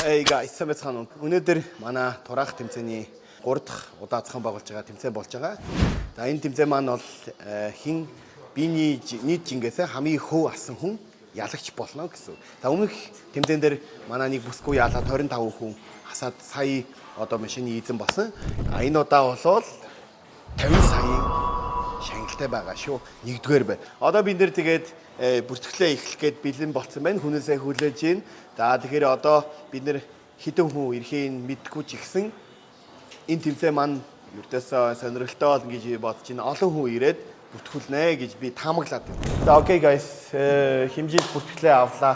Hey guys, сайн байцгаана уу? Өнөөдөр манай тураах тэмцээний 3 дахь удаа зохион байгуулж байгаа тэмцээн болж байгаа. За энэ тэмцээн маань бол хин биений нийт жингээсээ хамгийн хөв асан хүн ялагч болно гэсэн. За өмнөх тэмцээн дээр манай нэг бүсгүй ялаад 25 хүн асаад сая одоо машины эзэн болсон. А энэ удаа болвол 50 саяын шагналтай байгаа шүү. Нэгдүгээр бай. Одоо бид нэр тэгээд бүртгэлээ эхлэх гээд бэлэн болцсон байна. Хүнээсээ хүлээж байна. За тэгэхээр одоо бид нэр хэдэн хүн ирэхийг мэдгүй ч ихсэн энэ тэмцээн маань ердөөсөө сонирхолтой болно гэж бодож байна. Олон хүн ирээд бүртгүүлнэ гэж би таамаглаад байна. За okay guys, хэмжиж бүртгэлээ авлаа.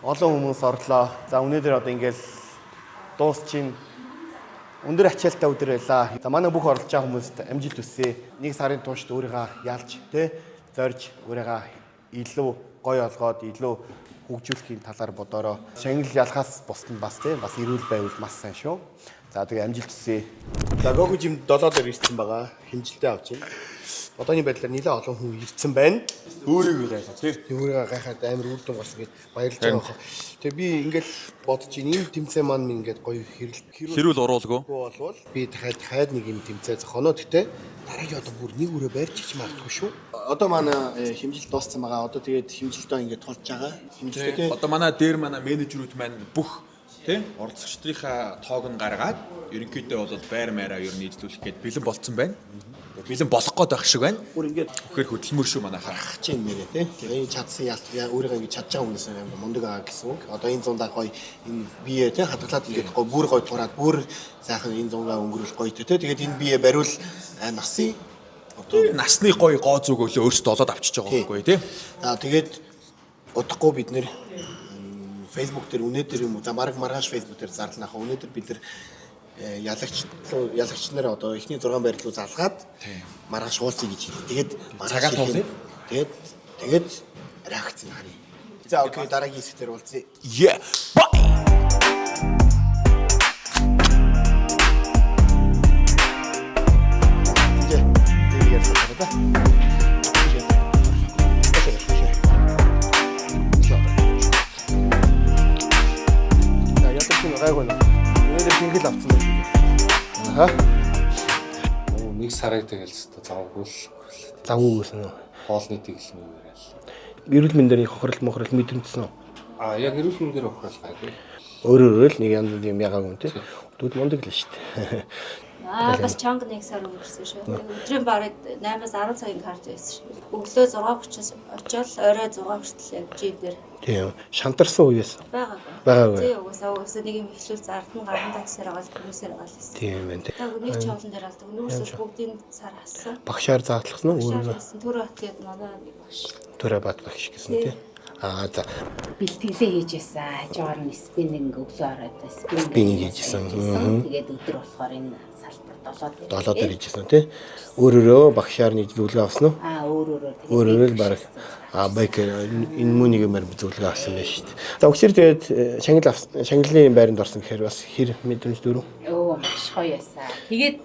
Олон хүмүүс орлоо. За өнөөдөр одоо ингээл дуусчин өндөр ачаалттай өдөр байлаа. За манай бүх оролцож байгаа хүмүүст амжилт хүсье. Нэг сарын туршид өөрийгөө ялж, тэ зорж өөрийгөө илүү гоё олгоод илүү хөгжүүлэхийн талаар бодороо. Шагнал ялахаас бусд нь бас тэ бас эрүүл байвал маш сайн шүү. За тэгээ амжилт хүсье. За Goku Gym 7 дээр ирсэн байгаа. Хэмжилтээ авч байна. Одооний байдлаар нэлээд олон хүн ирсэн байна. Өөрийгөө гайхаад тий. Өөрийгөө гайхаад амар үр дүн гарсан гэж баярлж байгаа хаа. Тэгээ би ингээл бодож байна. Энэ тэмцээн маань минь ингээд гоё хэрэл Хэрүүл уруулгүй. болвол би дахиад дахиад нэг юм тэмцээн зохионо. Гэтэ дараагийн одоо бүр нэг өрөө барьж чиж магадгүй шүү. Одоо манай хэмжилт дууссан байгаа. Одоо тэгээд хэмжилтөө ингээд тулж байгаа. Хэмжилтээ тий. Одоо манай дээр манай менежерүүд маань бүх тий оролцогчдынхаа тоог нь гаргаад ерөнхийдөө бол байр майраа ер нь нийлүүлэх гээд бэлэн болцсон байна. Бэлэн болох гээд байх шиг байна. Бүр ингээд Үхээр хөдөлмөр шүү манайхаа. гарах чинь нэрээ тий. Энэ чадсан ялт өөрийгөө ингэж чадж байгаа хүмүүс амар мундаг аа гэсэн үг. Одоо энэ зундаа гоё энэ бие тий хадгалаад ингээд гоё бүр гоё тураад бүр сайхан энэ зунгаа өнгөрүүл гоё тий. Тэгээд энэ бие бариул насын одоо Насны гоё гоо зүг өглөө өөрсдөө олоод авчиж байгаа байхгүй тий. За тэгээд удахгүй бид нэр Facebook дээр өнөөдөр юм уу за баг маргааш Facebook дээр зарлана хаа өнөөдөр бид нэр ялагч ялагч нар одоо эхний 6 байр руу залгаад маргааш уулзъя гэж хэлээ. Тэгээд маргааш Цагаан туулъя. Тэгээд тэгээд реакцийг харъя. За окей, дараагийн хэсгээр уулзъя. Yeah. Bye. Тийж. Тэгээд ярьсан байна да. Тийж. За ядаж чинь гайгүй нэ. Өнөөдөр шингэл авсан байх. Аа. Оо нэг сарыг тэгэл өстө завгүй л Завгүй гэсэн үү? хоолны тэгэл нэг яриад. Эрүүл мэндээр их хохирол мохирол мэдрэмжсэн үү? А яг эрүүл мэндээр хохирол гайгүй. Өөрөөр л нэг янз бүрийн юм ягаагүй юм тий. Тэгвэл мундаг л шүү дээ. Аа бас чанга нэг сар өнгөрсөн шүү. Өдрийн бараг 8-аас 10 цагийн харж байсан шүү. Өглөө 6:30-аас очиод орой 6 хүртэл яг жим дээр Тийм. Шантарсан үеэс. байгаагүй. Байгаагүй. Тий угаасаа нэг юм эхлүүл зардна гарan таксаар байгаа л хүмүүсээр байгаа л байсан. Тийм байна тий. Тэг нэг чоолон дээр алдаг. Нүүрсэл бүгдийн сар хассан. Багшаар заадлахсан уу? Өөрөө Шаардсан төр бат гээд манай нэг багш. Төрө бат багш гэсэн тий. Аа за. Бэлтгэлээ хийж байсан. Хажуугаар нь спиннинг өглөө ороод Спиннинг спиннинг хийжсэн. Тэгээд өдөр болохоор энэ салбар 7 дээр. Долоо дээр хийжсэн тий. Өөрөөрөө багшаар нэг зөвлөгөө авсан уу? Аа өөр өөрөөр тэгээд Өөрөөр л баг а байк энэ мөнийг мөр зөвлөгөө авсан байх шүү дээ. За өгчөр тэгээд шагнал авсан шагналын байранд орсон гэхээр бас хэр мэдрэмж дөрөв. Өө маш гоё байсан. Тэгээд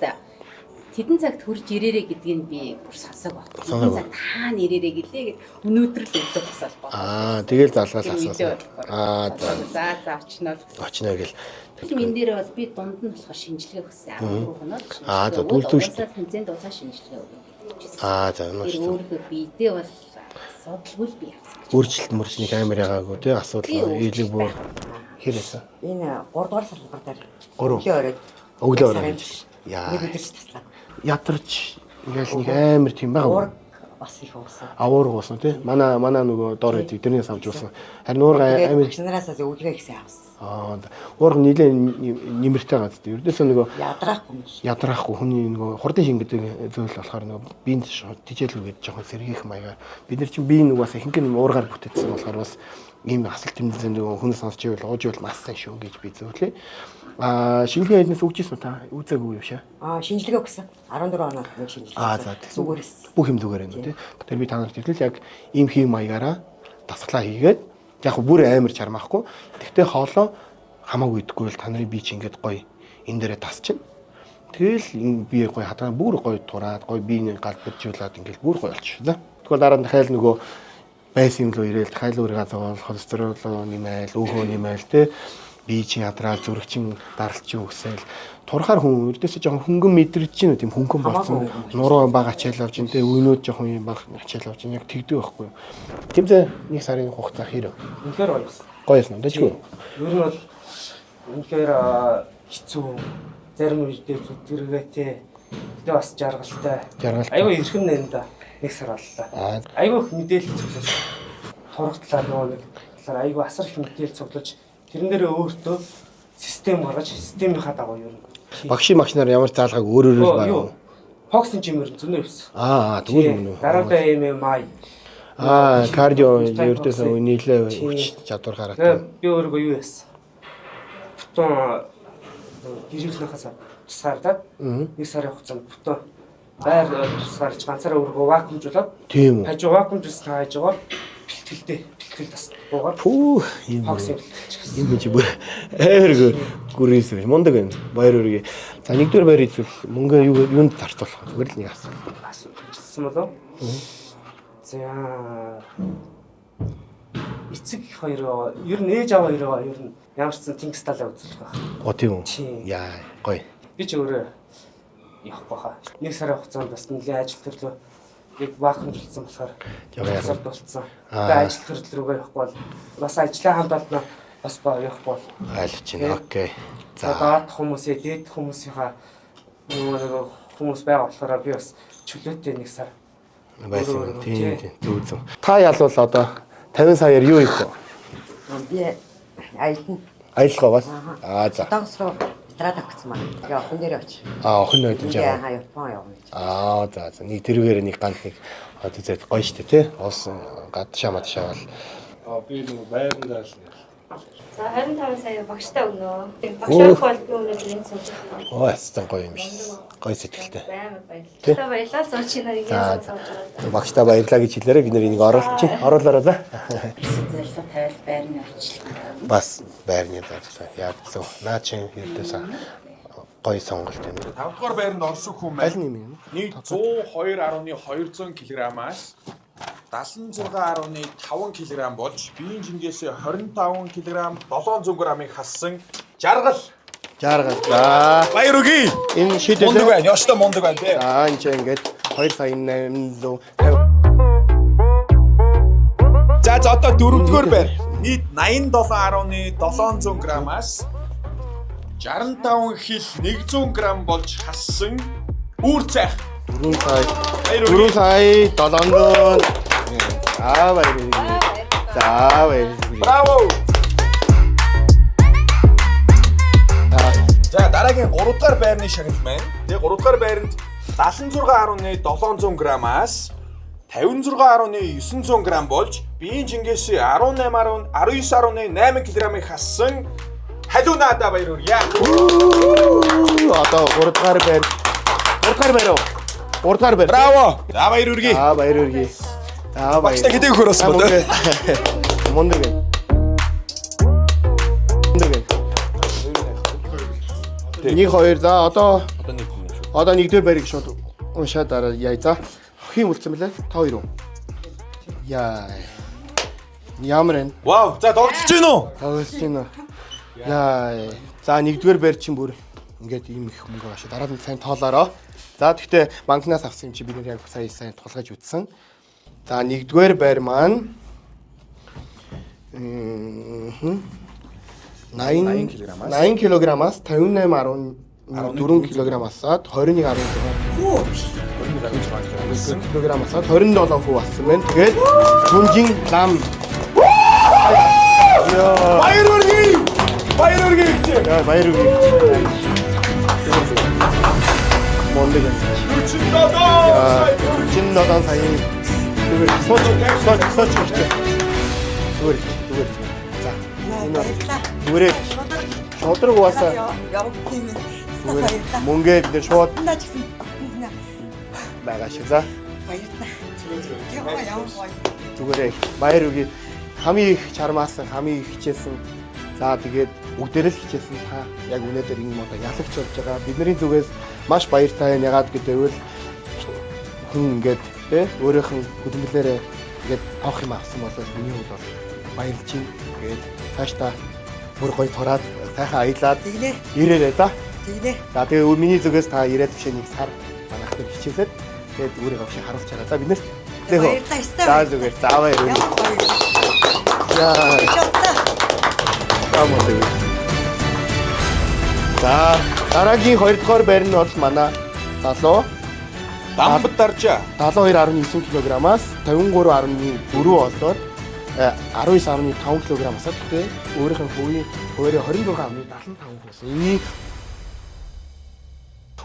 тэдэн цагт хурж ирээрэй гэдгийг би бүр сонсоог баг. Тэдэн Сонсоогүй. цагт хаана ирээрэй гэлээ гэд өнөөдөр л өглөө босоод бод. Аа тэгэл залгаал Тэр асуусан. үедээ болохоор. Аа за За за очно л гэсэн. очно гэл. Энэ дээр бол би дунд нь болохоор шинжилгээ өгсөн. 13 хоног. Аа, за, дүүл шүү дээ. Тэмцээнд дуусаа шинжилгээ өгнө гэж хэлсэн. Аа за маш Тэр зөв. өөрийнхөө биедээ бол асуудалгүй л би явсан гэж. Өөрчлөлт мөрчнийг амар ягаагүй тий асуудал Би ийлэг бүр өөрчлөлт хэр байсан. Энэ 3 дугаар салбар дээр Гурав. өглөө оройд Өглөө сарын оройд. турш Яа. Нэг өдөр ч таслаа. Ядарч ингээл нэг амар тийм байгаа. Уург бас их уусан. Авуург уусан тий. Манай нөгөө дор хэдийг тэрнээс авч уусан. Харин уурга Тэгээд амар багш нараас өглөө ихсээ авсан. аа уурга нилээ нэмэртэй гац тий. Ердөөсөө нөгөө Ядраахгүй юм. ядраахгүй хүний нөгөө хурдан шин гэдэг зүйл болохоор нөгөө биеинд тижээлгүйгээд жоохон сэргийх маягаар бид нар чинь биеийн нөгөө бас ихэнх нь уургаар бүтээсэн болохоор бас ийм асал тэмцээнд нөгөө хүн сонсч ивэл ууж ивэл маш сайн шүү гэж би зөвлөе. Аа шинжилгээ хийднээс үгжсэн та үзээгүй юм шээ. Аа шинжилгээ өгсөн. 14 оноод нэг шинжилгээ. Аа өгсөн. за тэгсэн. Зүгээрээс. Бүх юм зүгээр юм тий. Тэр би та нарт хэлвэл яг ийм хийм маягаараа дасглаа хийгээд яг хөө бүр амар чармаахгүй. Тэгтээ хоолоо хамаагүй идэхгүй бол та нарын бие чи ингээд гоё энэ дээрээ тасчин. Тэгэл энэ бие гоё хадгаа бүр гоё тураад гоё биений галбиржуулаад ингээд бүр гоё болчих за. Тэгвэл дараа нь дахиад нөгөө байсан юм руу ирээл дахиад өөрийгөө зовоол холестерол нэмээл өөхөө нэмээл тий. бие чинь ядраа, зүрх чинь даралч үсэл турахаар хүн ердөөсөө жоохон хөнгөн мэдрэж чинь үү, тийм хөнгөн болсон. Нуруу бага ачаал авч ин тэ үеинүүд жоохон юм бага ачаал авч ин яг тэгдэг байхгүй юу. Тэмцээн нэг сарын хугацаа хэр вэ? Үнэхээр гоё байсан. Гоё юм дажгүй. Ер нь бол үнэхээр хэцүү. Зарим үедээ зүтгэргээтэй. Тэгээ бас жаргалтай. Жаргалтай. Айгүй эрхэм нэн да. Нэг сар боллоо. Айгүй их мэдээлэл цуглуулсан. Турах талаар нөгөө нэг талаар айгүй асар их мэдээлэл цуглуулж тэрэн дээрээ өөртөө систем гаргаж системийнхаа дагуу ер нь. Багшийн багш нар ямар заалгааг өөр өөрөөр Юу байна. Фоксын жимэр зөнөө явсан. Аа тэгвэл мөн үү. Дараадаа MMA. Аа кардио ердөөсөө нийлээ хүч чадвар гараад. Тэгээ би өөрийгөө юу яасан? Бүтэн гэрийнхнээс тусгаардаад нэг сарын хугацаанд бүтэн байр тусгаарч ганцаараа өөрийгөө вакуумжуулаад Тийм үү. Хажуу вакуумжуулсан хажуугаар бэлтгэлтэй бэлтгэл бас буугаар Пүү юм. Фоксын бэлтгэлч гэсэн. Энэ чи бүр амар гүрээс юм. Мундаг юм. Баяр хүргэе. За нэгдүгээр байр үзвэл мөнгө юу юунд зарцуулах вэ? Зүгээр л нэг асуулт. Асуултсан болов. За эцэг их хоёр ер нь ээж аваа хоёроо ер нь ямар ч сан тэнгис талаа үзүүлэх байх. Оо тийм үү. Тийм. Яа гоё. Би ч өөрөө явахгүй хаа. Нэг сарын хугацаанд бас нэлээд ажил төрлөө яг вакуумжуулсан болохоор Яваа яарна. сард болцсон. Тэгээ ажил төрөл рүүгээ явахгүй бол бас ажлаа хамт олно бас ба явахгүй бол Айлч чинь. Окей. за доод хүмүүсээ дээд хүмүүсийнхаа нөгөө нэг хүмүүс байгаа болохоор би бас чөлөөтэй нэг сар Байсан юм. Өөрөө Тийм тий. тийм. Зөв зөв. Та ялвал одоо 50 саяар юу хийх вэ? Би аялна. Аялах уу бас? Аа за. Солонгос руу Петрад авчихсан маань. Тэгээ охин дээр очив. Аа охин ноёд Тэгээ жаа. хаа Япон явна гэж. Аа за за. Нэг тэрүүгээр нэг ганц нэг одоо үзээд гоё штэ тий. Улс гадшаа мадшаа бол Аа би нөгөө байрандаа л За 25 сая багштай өгнө. Багш авах бол би өнөөдөр энд сууж байгаа. оо ястан гоё юм шиг. Гоё сэтгэлтэй. Амар баярлалаа. Тий. Та баярлалаа сууч нарыг За, сууж байгаа. Багштай баярлаа гэж хэлээрэй. Бид нэр энийг оруулчих. Оруулаарай за. Зорилго тавиал байрны орчлон. Бас байрны зарлаа. Яг зөв. Наа чин ердөөсөө гоё сонголт юм. 5 дугаар байранд орсон хүн Аль маань нь юм юм? нийт 102.200 кг-аас 76.5 кг болж биеийн жингээсээ 25 кг 700 г-ыг хассан жаргал. Жаргал. За. Баяр үгүй. Энэ шийдэл. Мундаг байна. Ёстой мундаг байна тий. За энэ чинь ингээд 2 сая 850. За за одоо дөрөвдүгээр байр. Нийт 87.700 г-аас 65 хил 100 г болж хассан үүр цайх. 4 сая. Баяр хүргэе. 4 сая 700. За баяр хүргэе. За баяр хүргэе. Браво! За дараагийн 3 дугаар байрны шагнал маань. Тэгээ 3 дугаар байранд 76.700 г-аас 56.900 г болж биеийн жингээсээ 18 19.8 кг-ыг хассан Халиунаада баяр хүргэе. Одоо 3 дугаар байр. 3 дугаар байр уу? 3 дугаар байр. Браво! За баяр хүргэе. За баяр хүргэе. За баяр. Багштай хэдий хөр болсон бо тэ? Мундаг. Мундаг. 1 2 за одоо Одоо нэг хүн шүү. одоо нэгдүгээр байрыг шууд уншаад дараа яа за. Хин үлдсэн бэлээ? Та хоёр уу? Яа. Ямар энэ? Вау, за догдолж гин үү? Тоглож байна. Яа. За нэгдүгээр байр чинь бүр ингээд ийм их мөнгө байгаа шүү. Дараа нь сайн тоолоороо. За тэгвэл банкнаас авсан юм чи бид нэр яг сая сайн тулгаж үтсэн. За нэгдүгээр байр маань 80 килограммаас. 80 килограммаас 58.4 кг асаад 21.6 кг асаад 27 хүү ассан байна. Тэгээд түнжин лам. Баяр хүргэе. Баяр хүргэе гэж. Яа баяр хүргэе. Мундаг байна. 47 сая. 47 саяын зүгээр сууч сууч сууч гэж. Зүгээр зүгээр. За. Энэ зүгээрээ шудраг угаасаа Явагдсан юм. зүгээр мөнгөө бид нэр шууд Наа ч гэсэн байгаа шүү. За. баярлалаа. Яа ямар гоё. Зүгээрээ баяр хүргэе. Хамгийн их чармаасан, хамгийн их хичээсэн. За тэгээд бүгдээрээ л хичээсэн та яг өнөөдөр энэ модо ялагч болж байгаа. Бидний зүгээс маш баяртай байна. Ягаад гэвэл хүн ингээд тэ өөрийнх нь хөдөлмөрлөөрөө ингээд авах юм авсан бол миний хувьд бол баярлж байна. Тэгээд цаашдаа Бүр гоё тураад сайхан аялаад Тэгнэ. ирээрээ за. Тэгнэ. За тэгээ миний зүгээс та ирээд бишээ нэг сар манайх дээр хичээлээд тэгээд өөрийгөө бишээ харуулж чараа. За биднээс Баярлалаа, ёстой За зүгээр. За баяр. Ямар гоё. За. Чотта. За мөн. За дараагийн 2 дугаар байр нь бол манай залуу Дамб даржаа. 72.9 кг-аас 53.4 болоод 19.5 кг асаад гэхдээ өөрийнх нь хувийн хуваарь 26.75 болсон. Энийг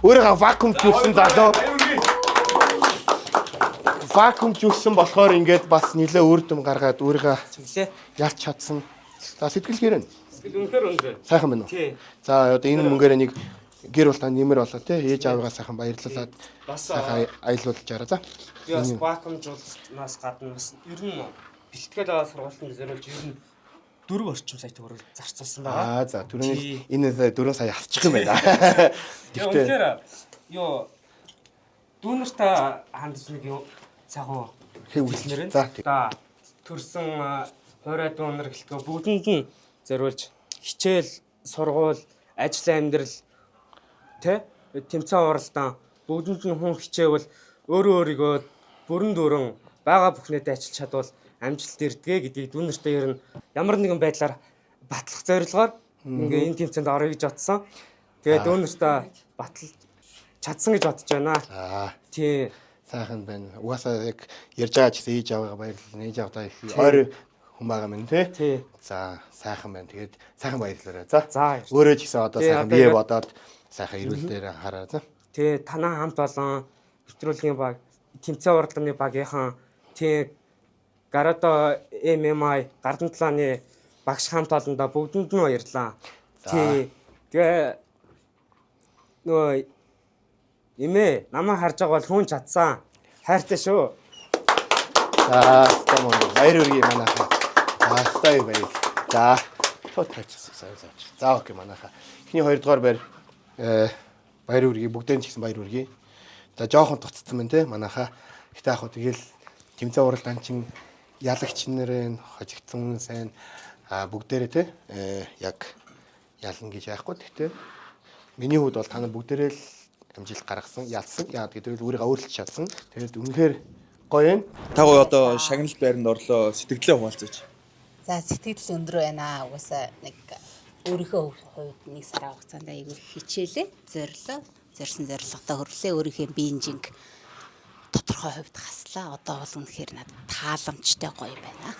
өөрийнхөө вакуум жүүлсэн залуу вакуум жүүлсэн болохоор ингээд бас нэлээ үр дүн гаргаад өөрийгөө Тэглээ. ялч чадсан. За сэтгэл хэрэг. Сэтгэл үнэхээр өндөр. Сайхан байна уу? Тий. За одоо энэ мөнгөөрөө нэг гэр бүл та нэмэр болоо тий. Ээж аавыгаа сайхан баярлуулад Бас сайхан аялуулж араа за. би бас вакуумжуулснаас гадна бас ер нь бэлтгэл аваад сургалтанд зориулж ер нь 4 орчим сая төгрөг зарцуулсан байгаа. Аа за түрүүний Тий. энэ 4 сая авчих юм байна. Тэгээ Гэхдээ үнэхээр юу дүүнертэй хандж нэг юу сайхан хэв хэлмээр үлчээ. За тий. За төрсэн хуурай дүүнер гэлтгөө бүгдэнд нь зориулж хичээл, сургууль, ажил амьдрал тэ тэмцээн уралдаан бүгдэнд нь хүн хичээвэл өөрөө өөрийгөө бүрэн дүүрэн байгаа бүхнээдээ ажиллаж чадвал амжилт ирдэгэ гэдгийг дүүнертэй ер нь ямар нэгэн байдлаар батлах зорилгоор ингээ энэ тэмцээнд орё гэж бодсон. Тэгээ дүүнертэй баталж чадсан гэж бодож байна. Аа Тий. сайхан байна. Угаасаа яг ярьж байгаа ч гэсэн ээж аавыгаа баярлалаа. Ээж аавдаа их ойр хүн байгаа мэн тий. Тий. За сайхан байна. Тэгээд сайхан баярлалаа. За. За, баярлалаа. Өөрөө ч гэсэн одоо Тий, сайхан одоо бие яг- бодоод сайхан эрүүл дээр анхаараа за. Тий, танаа хамт олон нэвтрүүлгийн баг, тэмцээн уралдааны багийнхан, тий Гарадо MMI гардан талааны багш хамт олондоо бүгдэнд нь баярлалаа. Тий. Тэгээ нөгөө эмээ намайг харж байгаа бол хүн чадсан. Хайртай шүү. За, ёстой мөн. Баяр хүргэе манайхаа. За, ёстой баяр. За, тоо тавьчихсан. Сайн сайн. За, окей манайхаа. Эхний хоёрдугаар байр баяр хүргэе. Бүгдээ нь ч гэсэн баяр хүргэе. За, жоохон туцсан байна те манайхаа. Гэтэ яг хөө тэгэл тэмцээн уралдаан чин ялагч нарын хожигдсан сайн а бүгдээрээ те яг ялна гэж яахгүй. Гэтэ миний хувьд бол та нар бүгдээрээ л амжилт гаргасан, ялсан. Яагаад гэвэл өөрийгөө өөрчилж чадсан. Тэгээд үнэхээр гоё юм. Та гоё одоо шагнал байранд орлоо. Сэтгэлдээ хуваалцаж. За сэтгэл өндөр байна. Угаасаа нэг өөрийнхөө хувьд нэг сарын хугацаанд айгүй хичээлээ, зорилоо, зорьсон зорилгодоо хүрлээ. Өөрийнхөө биеийн жинг тодорхой хувьд хаслаа. Одоо бол үнэхээр надад тааламжтай гоё байна.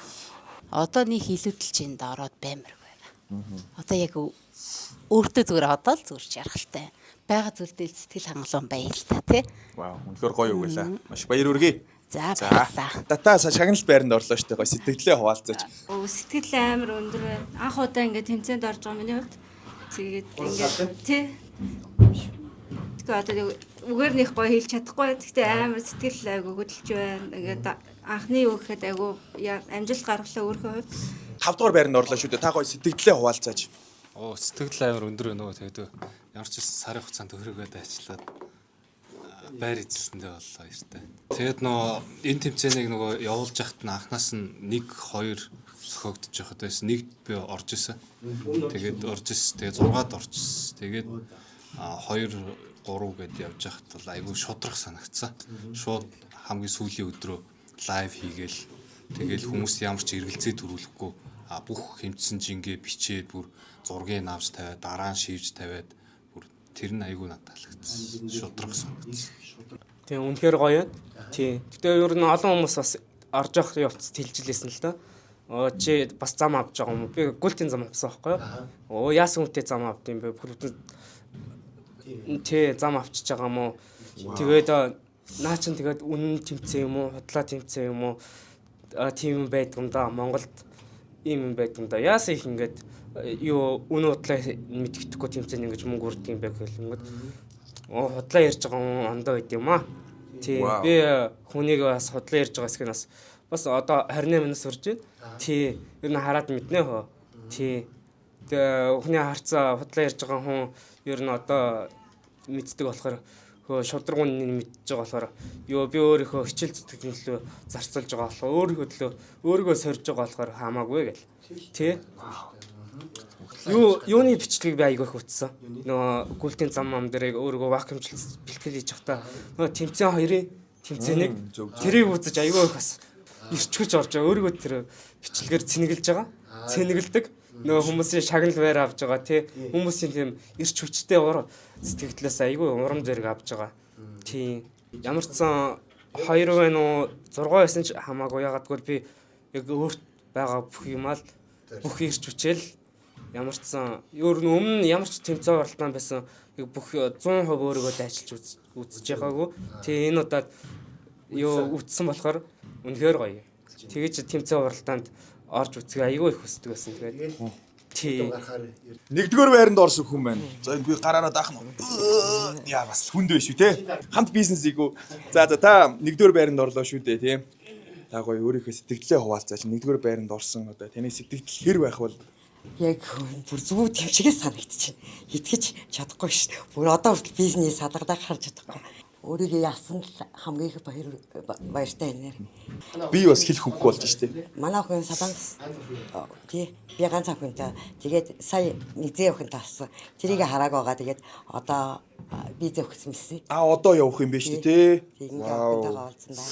Одоо нэг илүүдэлж энд ороод баймарг байна. Одоо яг өөртөө зүгээр одоо л зүгээр жаргалтай. Бага зүйлдээ л сэтгэл хангалуун байя л та тий. Вау, үнэхээр гоё үг байлаа. Маш баяр хүргэе. За баярлалаа. Датаа шагнал байранд орлоо штэ гоё сэтгэлдээ хуваалцаж. Өө сэтгэл амар өндөр байна. Анх удаа ингээд тэмцээнд орж байгаа миний хувьд. Тэгээд ингээд тий. Тэгэхээр одоо нэг үгээр нэх гоё хэлж чадахгүй. Гэхдээ амар сэтгэл айгу хөдөлж байна. Ингээд анхны юу гэхэд айгу амжилт гаргалаа өөрийнхөө хувьд. 5 дугаар байранд орлоо шүү дээ. Та гоё сэтгэлдээ хуваалцаж. Оо сэтгэл амар өндөр байна уу тэгээд ямар ч байсан сарын хугацаанд өрөөгөөд ажиллаад байр эзэлсэндээ боллоо баяртай. Тэгээд нөгөө энэ тэмцээнийг нөгөө явуулж яхад нь анхнаас нь 1 2 зохиогдож явахад байсан. Нэгд би орж исэн. Тэгээд орж исэн. Тэгээд 6-ад орж исэн. Тэгээд 2 3 гэд явж яхад бол айгүй шудрах санагдсан. Шууд хамгийн сүүлийн өдрөө лайв хийгээл тэгэл хүмүүс ямар ч эргэлзээ төрүүлэхгүй бүх хэмтсэн жингээ бичээд бүр зургийг авч тавиад дараа нь шивж тавиад бүр тэр нь айгүй надад таалагдсан. Шудрах санагдсан. Тийм үнэхээр гоё. Тийм. Гэтэ ер нь олон хүмүүс бас орж явах явцад хэлж лээсэн л доо. Оо чи бас зам авч байгаа юм уу? Би гүлтийн зам авсан байхгүй юу? Оо яасан хүнтэй зам авд юм бэ? Бүхэл бүтэн тий зам авчиж байгаа юм уу? Тэгээд наа чин тэгээд үнэн тэмцээн юм уу? Худлаа тэмцээн юм уу? Тийм юм байдаг юм да. Монголд ийм юм байдаг юм да. Яасан их ингээд юу үнэн худлаа мэдгэдэхгүй тэмцээн ингэж мөнгө үрдэг юм бэ гэл ингээд оо худлаа ярьж байгаа хүн ондоо байд юм аа. Тий. Би хүнийг бас худлаа ярьж байгаа хэсэг нь бас бас одоо 28 нас хүрж байна. Тий. Ер нь хараад мэднэ хөө. Тий. Тэгээ хүний харцаа худлаа ярьж байгаа хүн ер нь одоо мэддэг болохоор хөө шудраг үннийг мэдж байгаа болохоор юу би өөрийнхөө хичээл зүтгэх төлөө зарцуулж байгаа болохоор өөрийнхөө төлөө өөрийгөө сорж байгаа болохоор хамаагүй гэл. Тий. Юуны бичлэгийг би айгүй их үзсэн. Нөгөө гүйлтийн зам мам дээрээ өөрийгөө вакуумчлал бэлтгэл хийж байхдаа нөгөө тэмцээн хоёрын тэмцээнийг тэрийг үзэж айгүй их бас ирч хүч орж байгаа. Өөрийгөө тэр бичлэгээр цэнгэлж байгаа. Цэнгэлдэг. Нөгөө хүмүүсийн шагнал байр авж байгаа тий. Хүмүүсийн тийм ирч хүчтэй уур сэтгэлээс айгүй урам зориг авж байгаа. Тий. Ямар ч сан 2 байна уу 6 байсан ч хамаагүй, ягаад гэвэл би яг өөрт байгаа бүх юмаа л бүх ирч хүчээл ямар ч сан ер нь өмнө ямар ч тэмцээн оролтон байсан яг бүх 100% өөрийгөө дайчилж үзэж байгаагүй. Тэгээ энэ удаад юу үтсэн болохоор үнэхээр гоё. Тэгэж тэмцээн уралдаанд орж үзэх айгүй их хүсдэг байсан. Тэгээд тий. Нэгдүгээр байранд орсон хүн байна. За, энэ би гараараа даах нь. Яа, бас хүнд байх шүү те. Хамт бизнес ийгүү. За за, та нэгдүгээр байранд орлоо шүү дээ, тийм. Та гоё өөрийнхөө сэтгэлдээ хуваалцаач. Нэгдүгээр байранд орсон одоо таны сэтгэл хэр байх вэ? Яг бүр зүг төвчгээс санагдчихэв. Итгэж чадахгүй ш. Бүр одоо хүртэл бизнес садагдаа харж чадахгүй. Өөрийгөө яасан л хамгийн их баяртай байна. Би бас хэлэх үггүй болж штэ. Манай охин Солонгос, тий, би ганц охинтой. Тэгээд сая нэг зээ охинтой болсон. Тэрийг харааг байгаа. Тэгээд одоо виз өгсөн мэсэн. А, одоо явах юм биш үү те? Тийм, ингээ охинтойгоо уулзсан да.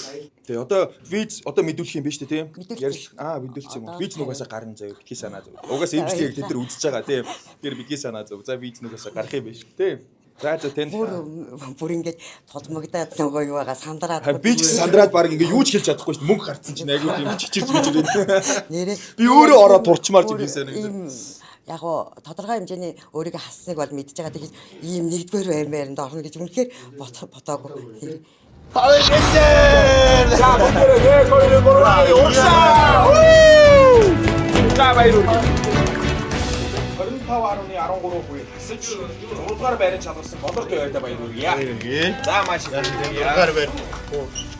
Тэгээ одоо виз одоо мэдүүлэх юм биш үү те? Мэдүүлсэн. Ярьж мэдүүлсэн юм уу? Виз нугасаа гарна заяа, битгий санаа зов. Угаасаа имжлэгийг тэд нар үзэж байгаа тийм. Тэгэхээр битгий санаа зов. За, виз нугасаа гарах юм биш үү те? За за, танд Бүр ингээд тулмагдаад нөгөө юу байгаа сандраад. Харин би ч гэсэн сандраад баг ингээ юу ч хэлж чадахгүй шүү дээ. Мөнгө гарцсан чинь айгүй тийм чичирч мичирэн. Нэрээ Би өөрөө ороод турчмаар ч юм санагдав. Ийм яг уу тодорхой хэмжээний өөрийгөө хасныг бол мэдж байгаа. Тэгээд ийм нэгдүгээр байр байранд орно гэж үнэхээр бодоогүй. За, бүгдээрээ 1 2 3 урагшаа. За, баяр хүргэе. 25.13% хасаж 6 дугаар байранд шалгарсан Болор Туяартай баяр хүргэе. Баяр. За, маш их баярлалаа. Дугаар байр.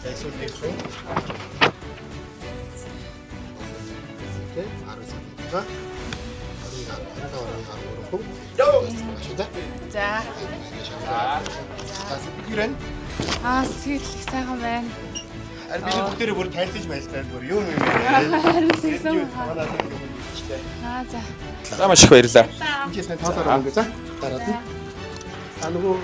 Эсвэл нэг шүү. Тэ 10 сар. 25.13%. Йоо. За. За, сэтгэрэн. Аа, сэтгэл их сайхан байна. Харин бид бүгдээрээ бүр танилцаж мэлцээд бүр юм юм. Харин тэгсэн. Манай юм хэлчихлээ. Аа, за. За, маш их баярлалаа. Энд чинь сайн тоолоор өнгө за. Дараад нь. А нөгөө